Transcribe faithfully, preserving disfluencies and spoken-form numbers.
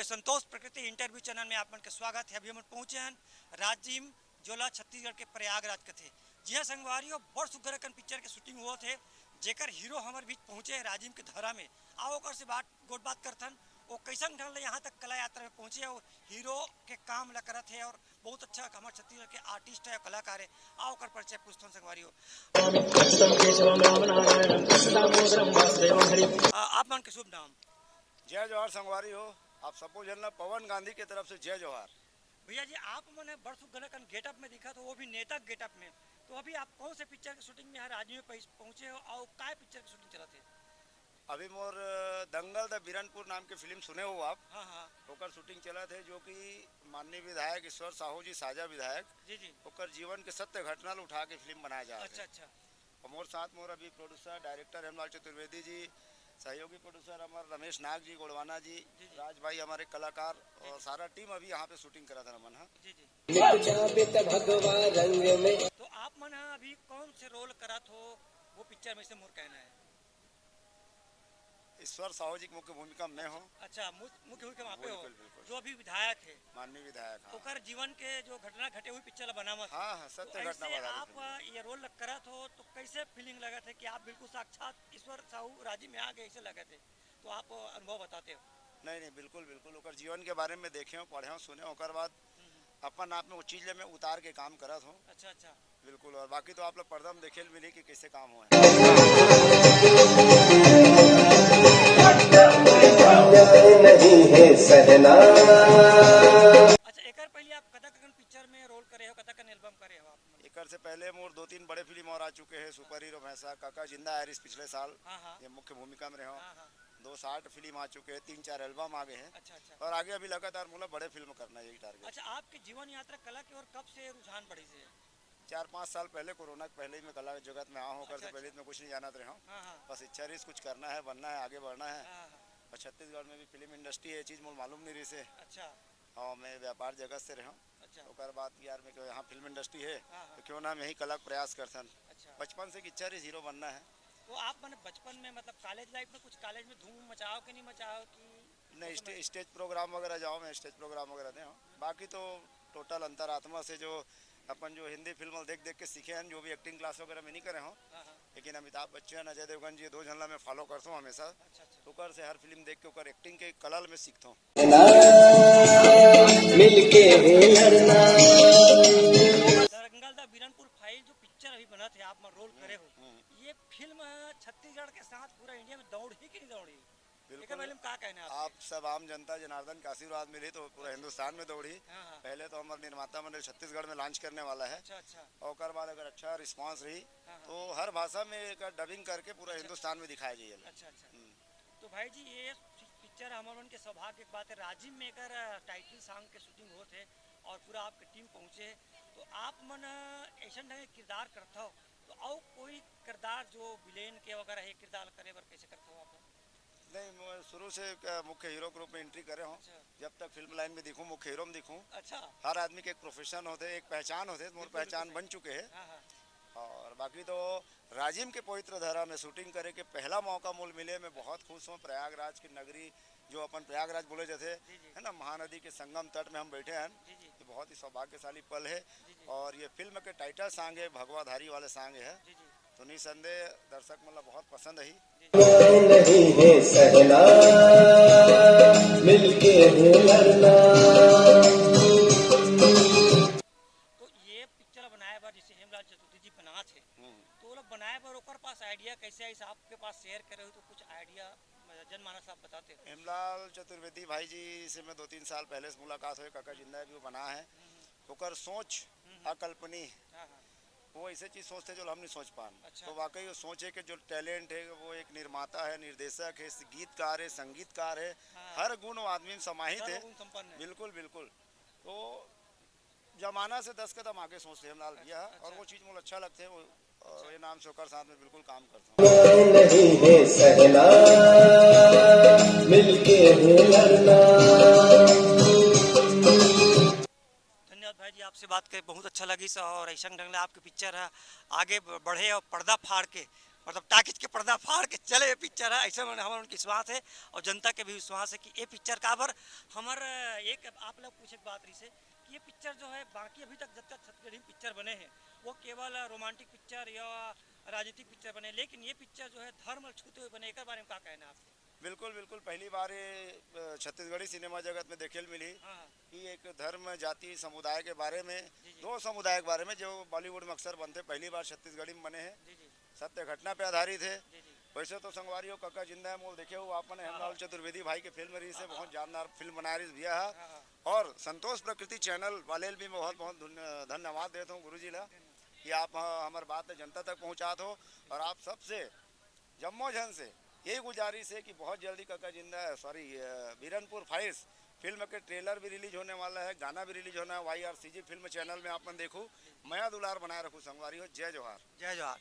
संतोष प्रकृति interview channel में आप मन के स्वागत हे। अभी हमन पहुंचे हन राजिम, जोला छत्तीसगढ़ के प्रयागराज कथे। जी हाँ संगवारी हो, बड़ सुग्घर अकन पिक्चर के शूटिंग होवत हे, जेकर हीरो हमर बीच पहुंचे हे राजिम के धरा में। आओ ओकर से बात, गोठ बात करथन, वो कैसन ढंग ले यहाँ तक कला यात्रा में पहुंचे हे, वो हीरो के काम ला करत हे और बहुत अच्छा हमर छत्तीसगढ़ के आर्टिस्ट हे, कलाकार हे। आओ ओकर परिचय पूछथन संगवारी हो। अ, आप मन के शुभ नाम? जय जोहार संगवारी हो, आप सबो झन ला पवन गांधी के तरफ से जय जोहार। भैया जी, आप मन ह बड़ सुग्घर अकन गेटअप में दिखत हो, वो भी नेता गेटअप में। तो अभी आप कौन से पिक्चर के शूटिंग में यहाँ राजिम में पहुंच-, पहुंचे हो और काय पिक्चर के शूटिंग चलत हे? अभी मोर, अ, दंगल द बिरनपुर नाम के फिल्म सुने हो आप? हाँ, हाँ। ओकर शूटिंग चलत हे, जो कि माननीय विधायक ईश्वर साहू जी, साजा विधायक, जी, जी। ओकर जीवन के सत्य घटना ल उठा के फिल्म बनाए जात हे। अच्छा, अच्छा। और मोर साथ मोर अभी प्रोड्यूसर, डायरेक्टर हेमलाल चतुर्वेदी जी, सहयोगी प्रोड्यूसर हमर रमेश नाग जी, गोड़वाना जी, जी, जी। राज भाई हमारे कलाकार जी, और जी। सारा टीम अभी यहाँ पे शूटिंग करत हन हमन ह। जी, जी। मिट जाबे त भगवा रंग में। तो आप मन ह अभी कौन से रोल करत हो, वो पिक्चर में से मोर कहना है? ईश्वर साहू जी के मुख्य भूमिका में हो। अच्छा, मु-, मुख्य भूमिका में आप हो, बिल्कुल, बिल्कुल। जो अभी विधायक है, माननीय विधायक, हाँ। ओकर जीवन के जो घटना घटे, वही पिक्चर ला बनावत हो। हाँ, हाँ, तो सत्य घटना ऐसे पर आधारित आप, है। ये रोल करत हो, तो कैसे फीलिंग लगत है कि आप बिल्कुल साक्षात ईश्वर साहू राजिम में आ गए, ऐसे लगत है? तो आप अनुभव बताते हो। नहीं, नहीं, बिल्कुल, बिल्कुल, ओकर जीवन के बारे में देखे हो, पढ़े हो, सुने हो, ओकर बाद हम्म, हम्म। अपन आप में वो चीज ले मैं उतार के काम करत हो। अच्छा, अच्छा। बिल्कुल, और बाकी तो आप लोग पर्दा में देखे मिली कि कैसे काम हुआ है। नहीं है सहना। अच्छा, एकर पहले आप कतक अकन पिक्चर में रोल करे हो, कतक अकन एल्बम करे हो आप? एकर से पहले मोर दो तीन बड़े फिल्म और आ चुके हैं, सुपर हीरो भैंसा, काका जिंदा है रिस पिछले साल, हाँ, हाँ। ये मुख्य भूमिका में रहे हो। हाँ, हाँ। दो शार्ट फिल्म आ चुके हैं, तीन चार एल्बम आ गए हैं। अच्छा, अच्छा। और आगे अभी लगातार मोला बड़े फिल्म करना है, यही टारगेट। अच्छा, आपके जीवन यात्रा कला के ओर कब से रुझान बढ़िस हे? चार पाँच साल पहले, कोरोना के पहले ही मैं कला जगत में आया हूँ, ओकर से अच्छा, पहले अच्छा। तो मैं कुछ नहीं जानत रहा हूँ। हाँ, हाँ। बस इच्छा रहिस कुछ करना है, बनना है, आगे बढ़ना है। हाँ, हाँ। और छत्तीसगढ़ में भी फिल्म इंडस्ट्री है, ये चीज मोला मालूम नहीं रहिस हे। अच्छा। और मैं व्यापार जगत से रहा हूँ। अच्छा। ओकर बाद यार मैं कहा, यहाँ फिल्म इंडस्ट्री है, हाँ, हाँ। तो क्यों ना हम यहीं कला का प्रयास करथन। अच्छा। बचपन से एक इच्छा रही हीरो बनना है। तो आप मने बचपन में, मतलब कॉलेज लाइफ में कुछ कॉलेज में धूम मचाओ कि नहीं मचाओ कि नहीं, उस समय स्टे-, स्टेज प्रोग्राम वगैरह जाओ, मैं स्टेज प्रोग्राम वगैरह दे हूँ। बाकी तो टोटल अंतरात्मा से जो अपन जो हिंदी फिल्म देख देख के सीखे हैं, जो भी एक्टिंग क्लास वगैरह में नहीं करे हो, हाँ, हाँ। लेकिन अमिताभ बच्चन, अजय देवगन जी, ये दो झन ला मैं फॉलो करता हूँ हमेशा। अच्छा, अच्छा। ओकर से हर फिल्म देख के ओकर एक्टिंग के कला ल मैं सीखता हूँ। ना, मिलके ही लड़ना। दरंगल दा बिरनपुर फाइल जो पिक्चर अभी बनत हे, आप मन रोल हम्म, करे हो, हम्म। ये फिल्म छत्तीसगढ़ के साथ पूरा इंडिया में दौड़ही कि नहीं दौड़ही? बिल्कुल। एकर बारे में का कहना है आपके? आप सब आम जनता जनार्दन के आशीर्वाद मिली तो पूरा अच्छा। हिंदुस्तान में दौड़ही। हाँ, हाँ। पहले तो हमर निर्माता मंडल छत्तीसगढ़ में लॉन्च करने वाला है। अच्छा, अच्छा। और ओकर बाद अगर अच्छा रिस्पांस रही हाँ, हाँ। तो हर भाषा में एकर डबिंग करके पूरा अच्छा, हिंदुस्तान में दिखाया जाइए। अच्छा, अच्छा। हम्म। तो भाई जी, ये पिक्चर हमर मन के सौभाग्य के बात है, राजिम में एकर, अ, टाइटल सॉन्ग के शूटिंग होत हे और पूरा आपके टीम पहुंचे हे। तो आप मन, अ, ऐसन ढंग के किरदार करत हो, तो अउ कोई किरदार जो विलेन के वगैरह हे, किरदार करे बर कैसे करत हो आप मन? नहीं, मैं शुरू से एक, अ, मुख्य हीरो के रूप में एंट्री करे हूँ। अच्छा। जब तक फिल्म लाइन में दिखूँ, मुख्य हीरो में दिखूँ। अच्छा। हर आदमी के एक प्रोफेशन होथे, एक पहचान होथे, मोर बिल्कुल, बिल्कुल पहचान सही। बन चुके हे। हाँ, हाँ। और बाकी तो राजिम के पवित्र धरा में शूटिंग करे के पहला मौका मोल मिले, मैं बहुत खुश हूँ। प्रयागराज की नगरी, जो अपन प्रयागराज बोले जाथे, जी, जी। है ना, महानदी के संगम तट में हम बैठे हैं। जी, जी। ये बहुत ही सौभाग्यशाली पल है। जी, जी। और ये फिल्म के टाइटल सॉन्ग है, भगवाधारी वाले सॉन्ग है। जी, जी। तो निसंदेह दर्शक मन ला बहुत पसंद आही। जी, जी। नहीं है सहना, मिलके है लड़ना। तो ये पिक्चर बनाए बर जैसे हेमलाल चतुर्थी जी बनात हे, हम्म। तो ओला बनाए बर ओकर पास आइडिया कैसे आइस, आपके पास शेयर करे हो तो कुछ आइडिया जनमानस आप बताते हो? हेमलाल चतुर्वेदी भाई जी से मैं दो तीन साल पहले से मुलाकात हुई, काका जिंदा है भी वो बना है। हम्म, हम्म। ओकर सोच हम्म, हम्म। अकल्पनीय, हाँ, हाँ। वो ऐसे चीज सोचते जो हम नहीं सोच पान। अच्छा। तो वाकई वो सोचे कि जो टैलेंट है, वो एक निर्माता है, निर्देशक है, गीतकार है, संगीतकार है, हाँ। हर गुण वो आदमी में समाहित है। सर्वगुण संपन्न है। बिल्कुल, बिल्कुल। तो जमाना से दस कदम आगे सोचते हैं लाल भैया, अच्छा। और वो चीज मुझे अच्छा लगते हैं। वो, अ, ये नाम से ओकर साथ में बिल्कुल काम करता हूँ। नहीं है सहना, मिलके है लड़ना। धन्यवाद भाई जी, आपसे बात करके बहुत अच्छा लगिस और ऐसा ढंग ले आपके पिक्चर ह आगे ब-, बढ़े और पर्दा फाड़ के, मतलब टाकिज के पर्दा फाड़ के चले ये पिक्चर है, ऐसे में हमर मन के विश्वास है और जनता के भी विश्वास है कि ये पिक्चर काबर हमर एक आप लोग पूछे के बात रही से कि ये पिक्चर जो है बाकी अभी तक जतका छत्तीसगढ़ी पिक्चर बने हैं वो केवल रोमांटिक पिक्चर या राजनीतिक पिक्चर बने, लेकिन ये पिक्चर जो है धर्म छूते हुए बने, एक बारे में का कहना है आपके? बिल्कुल बिल्कुल, पहली बार ये अ, छत्तीसगढ़ी सिनेमा जगत में देखे ल मिली हाँ हाँ। कि एक धर्म, जाति, समुदाय के बारे में, जी, जी। दो समुदाय के बारे में जो बॉलीवुड में अक्सर बनते, पहली बार छत्तीसगढ़ी में बने हैं। जी जी। सत्य घटना पे आधारित है। जी जी। वैसे तो संगवारी हो, कका जिंदा है मोल देखे हो आपने, हेमराव चतुर्वेदी भाई के फिल्म रही से बहुत जानदार फिल्म बना रही भैया है। हाँ हाँ। और संतोष प्रकृति चैनल वाले भी बहुत बहुत धन्य- धन्यवाद देता हूँ गुरु जी ला कि आप ह- हमारे बात ला जनता तक पहुँचात हो। और आप सबसे जम्मो झन से यही गुजारिश है कि बहुत जल्दी कका जिंदा, सॉरी, बीरनपुर फाइल्स फिल्म के ट्रेलर भी रिलीज होने वाला है, गाना भी रिलीज होना है। वाई आर सी जी फिल्म चैनल में आप मन देखू। मया दुलार बनाए रखू संगवारी हो। जय जोहार। जय जोहार।